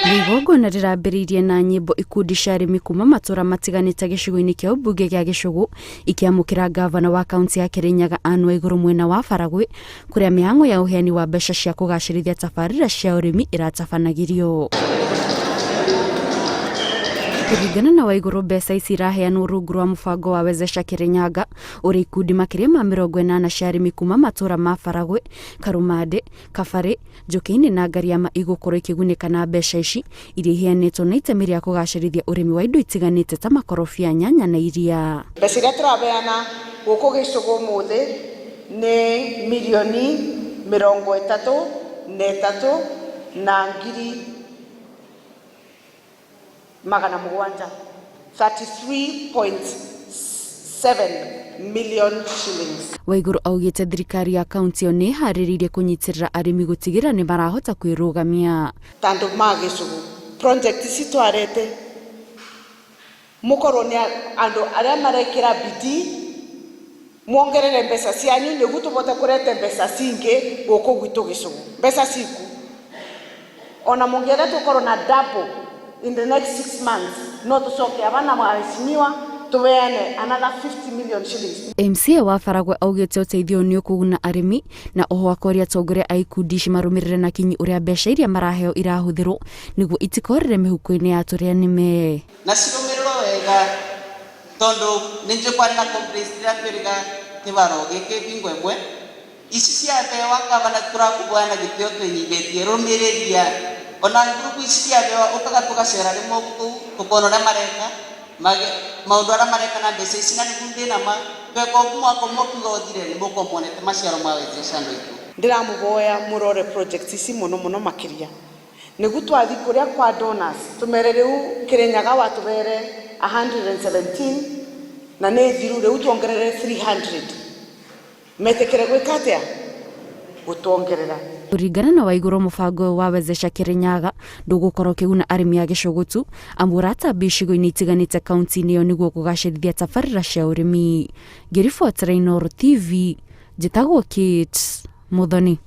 Igongona rĩrambĩrĩirie na nyĩmbo ikundi cia arĩmi kuma matũra matiganĩte gĩcigo-inĩ kĩa ũmbunge gĩa Gĩcũgũ ikĩamũkĩra ngavana wa kaunti ya Kĩrĩnyaga Anne Waigũrũ mwena wa Baragwi kũrĩa mĩhang'o ya ũheani wa mbeca cia kũgacĩrithia tabarĩra cia ũrĩmi ĩratabanagĩrio. Kũringana na Waigũrũ mbeca ici iraheanwo rungu rwa mũbango wa Wezesha Kĩrĩnyaga ũrĩa ikundi makĩria ma 80 cia arĩmi kuma matũra ma Baragwi, Karumandĩ, Kabarĩ, Njũkĩ-inĩ na Ngariama igũkorwo ikĩgunĩka na mbeca ici iria iheanĩtwo na itemi rĩa kũgacĩrithia ũrĩmi wa indo itiganĩte ta makorobia, nyanya na iria. Mbeca iria tũrabeana gũkũ Gĩcũgũ ũmũthĩ nĩ mirioni 33 na ngiri 700, 33.7 million shillings. Waigũrũ augĩte thirikari ya kaunti ĩyo nĩ ĩharĩrĩirie kũnyitĩrĩra arĩmi gũtigĩrĩra nĩ marahota kwĩrũgamia. Ta andũ ma Gĩcũgũ, project ici twarete mũkorwo nĩ andũ arĩa marekĩra bidii muongerere mbeca cianyu nĩguo tũbote kũrete mbeca cingĩ gũkũ gwitũ Gĩcũgũ. Mbeca ciku ona mũngĩenda tũkorwo na double in the next 6 months no tũcoke aba na waheshimiwa tũbeane another 50 million shillings. MCA wa Baragwe augĩte ũteithio ũyũ nĩ ũkũguna arĩmi na oho akoria atongoria a ikundi ici marũmĩrĩre na kinyi ũrĩa mbeca iria maraheo irahũthĩrwo nĩguo itikorĩre mĩhuko-inĩ ya tũrĩa nĩme. Na cirũmĩrĩrwo wega tondu nĩ njũĩ kwarĩ na complaints rĩrĩa twĩrĩga kĩbaro gĩkĩ bingo ĩmwe ici ciathewa gavana tũrakũboya na gĩtĩo twĩnyihĩtie rũmĩrĩria ona ngurubu ici ciathewa ũkaga tũgacera rĩmwe kũu tũkona ũrĩa mareka maũndũ arĩa mareka na mbeca ici na nĩguo ndĩna ma tweka ũguo mwaka ũmwe ũkiuga ũthire nĩ mũkorwo muonete maciaro ma wezesha andũ aitũ. Ndĩramũboya mũrore projects ici mũno mũno makĩria nĩguo twathi kũrĩa kwa donors tũmere rĩu Kĩrĩnyaga watũbere 117 na nĩ thiru rĩu tuongerere 300 metĩkĩre gwĩka atĩa gũtuongerera. Kũringana na Waigũrũ mũbango ũyũ wa Wezesha Kĩrĩnyaga ndũgũkorwo ũkĩguna arĩmi a Gĩcũgũ tu amu ũratambio icigo-inĩ itiganĩte kaunti-inĩ ĩyo nĩguo kũgacĩrithia tabarĩra cia ũrĩmi. Ngĩribotera Inooro TV, njĩtagwo Kate Muthoni.